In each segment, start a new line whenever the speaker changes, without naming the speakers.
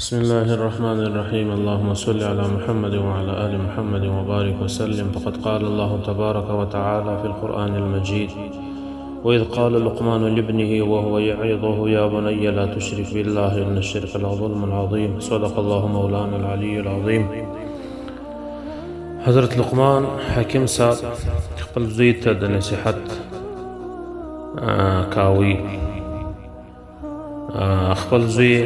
بسم الله الرحمن الرحيم. اللهم صل على محمد وعلى آل محمد وبارك وسلم. فقد قال الله تبارك وتعالى في القرآن المجيد: وإذ قال لقمان لابنه وهو يعظه يا بني لا تشرك بالله إن الشرك لظلم عظيم. صدق الله مولانا العلي العظيم. حضرت لقمان حکیم صاحب خپل زوی ته د نصیحت کاوی، خپل زوی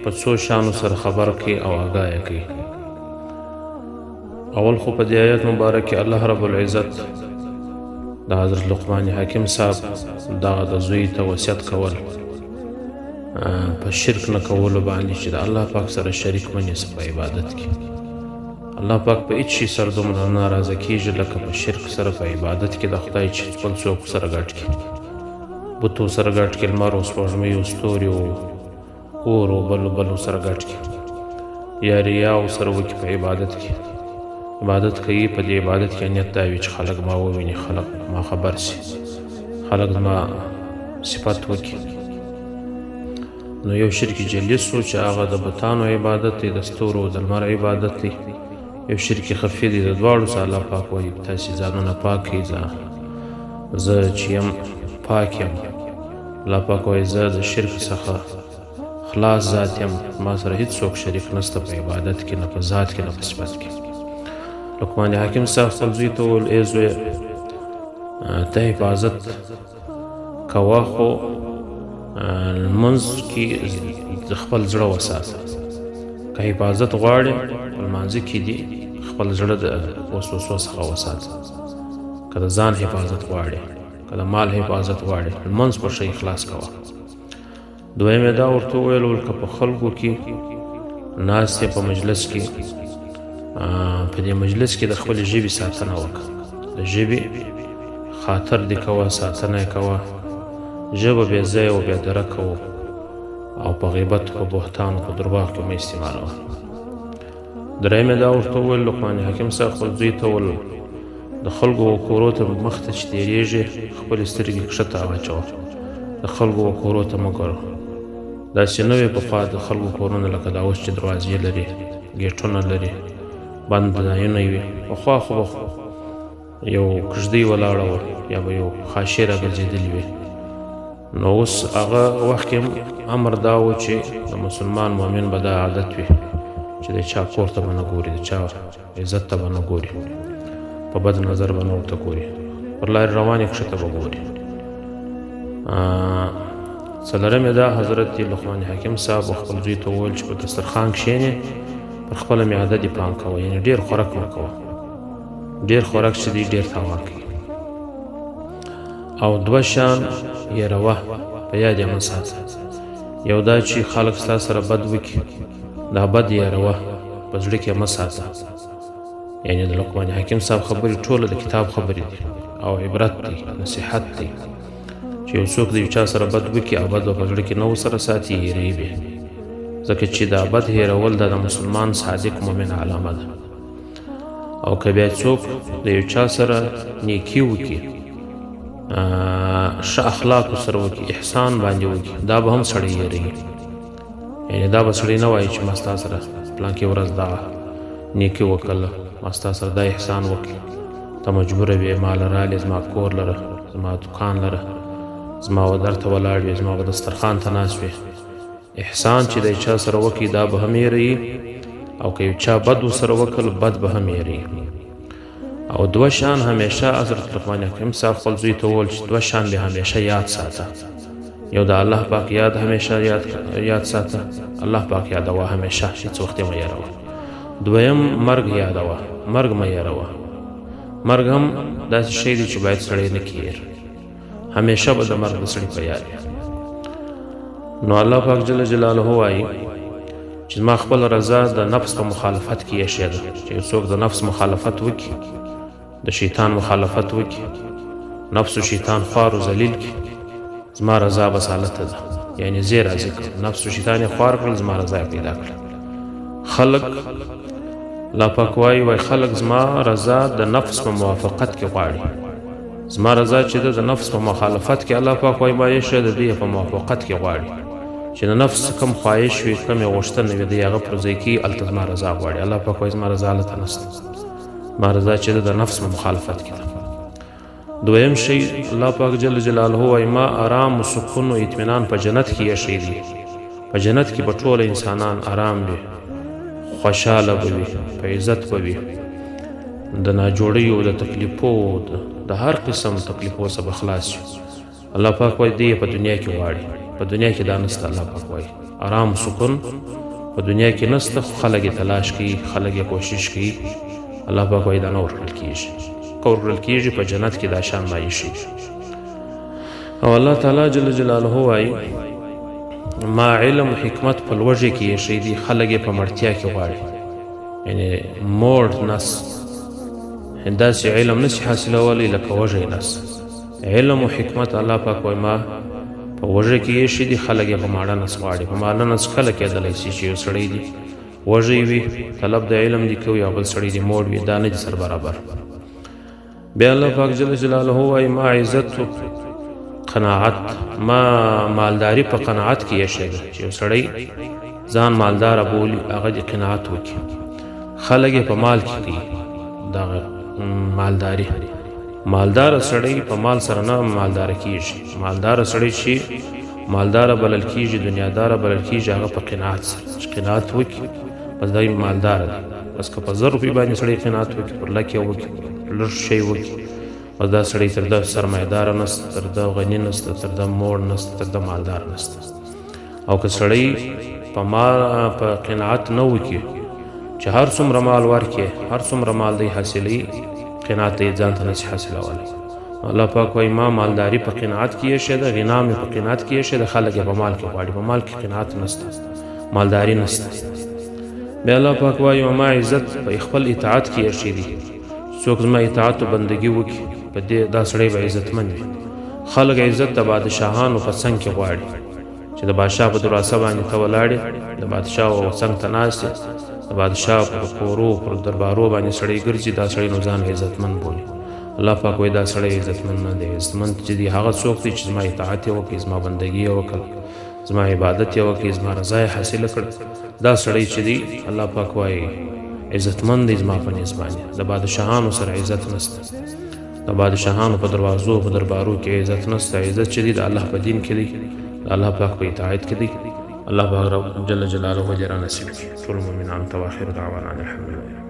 په څو شانو سره خبر کوي او آګاه یې کوي. اول خو په دې آیت مبارک کې الله رب العزت د حضرت لقمان حکیم صاحب دغه د زوی ته وصیت کول په شرک نه کولو باندې، چې د الله پاک سره شریک مه نیسه په عبادت کې. الله پاک په هیڅ شي سره دومره ناراضه کېږي لکه په شرک سره په عبادت کې د خدای، چې خپل څوک سره ګډ کړي، بتو سره ګډ کړي، لمر او سپوږمۍ او ستوري او اور او بل بل سره ګډ کړي، یا ریا سره وکړي په عبادت کې. عبادت کوي، په دې عبادت کې نیت دا وي چې خلک ما وویني، خلک ما خبر سي، خلک زما صفت وکړي. نو یو شرک جلی سو چې هغه د بتانو عبادت دی، د ستورو د لمر عبادت دی. یو شرک خفي دی. د دواړو څخه الله پاک وایي: تاسې ځانونه پاک کړئ، زه چې یم پاک یم. الله پاک وایي: زه د شرک څخه خلاص ذات یم، ما سره هیڅ څوک شریک نشته په عبادت کې، نه په ذات کې، نه په صفت کې. لقمان حکیم صاحب خپل زوی ته وویل: ای زویه، ته حفاظت کوه، خو لمونځ کې خپل زړه وساته. که حفاظت غواړې، په لمانځه کې دي خپل زړه د وسوسو څخه وساته. که د ځان حفاظت غواړې، که د مال حفاظت غواړې، لمونځ په ښه اخلاص کوه. دویم یې دا ورته وویل که په خلکو کې ناست یې، په مجلس کې، په دې مجلس کې د خپلې ژبې ساتنه وکړه. د ژبې خاطر دې کوه، ساتنه یې کوه. ژبه بې ځایه او بې درکه او په غیبت، په بهتان، په درواغ کې مه استعمالوه. دریم یې دا ورته وویل، لقمان حکیم صاحب خپل زوی ته وویل: د خلکو کورو ته مخته چې تېرېږي، خپلې سترګې کښته واچوه، د خلکو کورو ته مه ګوره. داسې نه وي پخوا د خلکو کورونه لکه دا اوس چې دروازې لري، ګېټونه لري، بند ځایونه وي. پخوا خو به یو کږدۍ ولاړه وه یا به یو خاشې راګرځېدلې وي. نو اوس هغه وخت کې امر دا و چې د مسلمان مؤمن به دا عادت وي چې د چا کور ته به نه ګوري، د چا عزت ته به نه ګوري، په بد نظر به نه ورته ګوري، پر لارې روان یې کښته به ګوري. څلورم یې دا حضرت لقمان حکیم صاحب خپل زوی ته وویل چې په دسترخوان کښېنې، پر خپله معده دې پام کوه، یعنې ډېر خوراک مه کوه. ډېر خوراک چې دی ډېر تاوان کوي. او دوه شیان هېروه، په یاد یې مه ساته. یو دا چې خلک ستا سره بد وکړي، دا بد هېروه، په زړه کې مه ساته. یعنې د لقمان حکیم صاحب خبرې ټوله د کتاب خبرې دي او عبرت دی، نصیحت دی، چې یو څوک د یو چا سره بد وکړي او بد به په زړه کې نه ورسره ساتي، هېروي به، ځکه چې دا بد هېرول دا د مسلمان صادق مؤمن علامه ده. او که بیا څوک د یو چا سره نیکي وکړي، ښه اخلاق سره وکړي، احسان باندې وکړي، دا به هم سړی هېروي. یعنې دا به سړی نه وایي چې ما ستا سره پلانکې ورځ دا نیکي وکړله، ما ستا سره دا احسان وکړي، ته مجبوره وې، ما له رالې، زما کور لره، زما دکان لره، زما و در ته ولاړ وې، زما به دسترخوان ته ناست وې. احسان چې د چا سره وکړي، دا به هم هېروي، او که یو چا بد ورسره وکړل، بد به هم هېروي. او دوه شیان همیشه حضرت لقمان حکیم صاحب خپل زوی ته وویل چې دوه شیان به همیشه یاد ساته. یو د الله پاک یاد همیشه یاد ساته، الله پاک یادوه همیشه، هیڅ وخت یې مه هېروه. دویم مرګ یادوه، مرګ مه هېروه. مرګ هم داسې شی دی چې باید سړی نه کړي هېر، همیشه به د مرګ د سړي په یاد وي. نو الله پاک جل جلاله وایي چې ما خپل رضا د نفس په مخالفت کې ایښې ده، چې یو څوک د نفس مخالفت وکړي، د شیطان مخالفت وکړي، نفس و شیطان خوار و ذلیل کړي، زما رضا بس هلته ده. یعنې زه یې راضي کړم، نفس و شیطان یې خوار کړل، زما رضا یې پیدا کړه. خلک لا پاک وایي، وایي خلک زما رضا د نفس په موافقت کې غواړي، زما رضا چې ده د نفس په مخالفت کې الله پاک وایي ما یې شه د دې په موافقت کې غواړي. چې د نفس کوم خواهش وي، کومې غوښتنه وي، دی هغه پر ځای کوي، هلته زما رضا غواړي. الله پاک وایي زما رضا هلته نشته، زما رضا چې ده د نفس په مخالفت کې ده. دویم شی الله پاک جل جلاله وایي ما آرام و سکون او اطمینان په جنت کې ایښی دی. په جنت کې به ټول انسانان آرام وي، خوشحاله به وي، په عزت به وي، د ناجوړیو د تکلیفو د هر قسم تکلیفو څخه به خلاص شي. الله پاک وایي دی په دنیا کې غواړي، په دنیا کې دا نشته. الله پاک وایي آرام سکون په دنیا کې نشته، خو خلک یې تلاش کوي، خلک یې کوشش کوي. الله پاک وایي دا نه ورکړل کېږي، که ورکړل کېږي په جنت کې دا شان ما ایښی. او الله تعالی جل جلاله وایي ما علم او حکمت په لوږې کې ایښی دی، خلک یې په مړتیا کې غواړي. یعنې موړ نس داسې علم نشي حاصلولی لکه وږی نس. علم او حکمت الله پاک وایي ما په وږه کې ایښي دي، خلک یې په ماړه نس غواړي. په ماړه نس کله کېدلی شي چې یو سړی دي وږی وي، طلب د علم دي کوي، او بل سړی دي موړ وي، دا نه دي سره برابر. بیا الله پاک جل جلاله وایي ما عزت قناعت، ما مالداري په قناعت کې ایښې ده، چې یو سړی ځان مالداره بولي هغه دې قناعت وکړي. خلک یې په مال کې کوي دغه مالداري. مالدار سړی په مال سره نه مالدار کیږي. مالدار سړی چې مالدار بلل کیږي، دنیادار بلل کیږي، هغه په قناعت سره چې قناعت وکړي بس دی مالدار دی. بس که په 1000 روپۍ باندې سړی قناعت وکړي، پر لک یې وکړي، پر لږ شی وکړي، بس دا سړی تر ده سرمایهدار نسته، تر ده غني نسته، تر ده موړ نسته، تر ده مالدار نسته. او که سړی په مال په قناعت نه وکړي، چې هر څومره مال ورکړي، هر څومره مال دی حاصلوي، قناعت دی ځان ته نشي حاصلولی. الله پاک وایي ما مالداري په قناعت کې ایښې ده، غنا مې په قناعت کې ایښې ده، خلک یې په مال کې غواړي. په مال کې قناعت نشته، مالداري نشته. بیا الله پاک وایي ما عزت په خپل اطاعت کې ایښی دی، څوک زما اطاعت او بندګي وکړي په دې دا سړی به عزتمن وي. خلک عزت د بادشاهانو په څنګ کې غواړي، چې د بادشاه په دروازه باندې ته ولاړې، د بادشاه او څنګ ته ناست یې، د بادشاه پر کورو پر دربارو باندې سړی ګرځي، دا سړی نو ځان عزتمن بولي. الله پاک وایي دا سړی عزتمن نه دی. عزتمن چې دی هغه څوک دی چې زما اطاعت یې وکړي، زما بندګي یې وکړه، زما عبادت یې وکړي، زما رضا یې حاصله کړه، دا سړی چې دی الله پاک وایي عزتمن دی زما په نزد باندې. د بادشاهانو سره عزت نشته، د بادشاهانو په دروازو په دربارو کې عزت نشته. عزت چې دی د الله په دین کې دی، د الله پاک په اطاعت کې دی. الله پاک رب جل جلاله دې را نصیب کړي ټولو مؤمنانو ته. واخر دعوانا الحمدلله.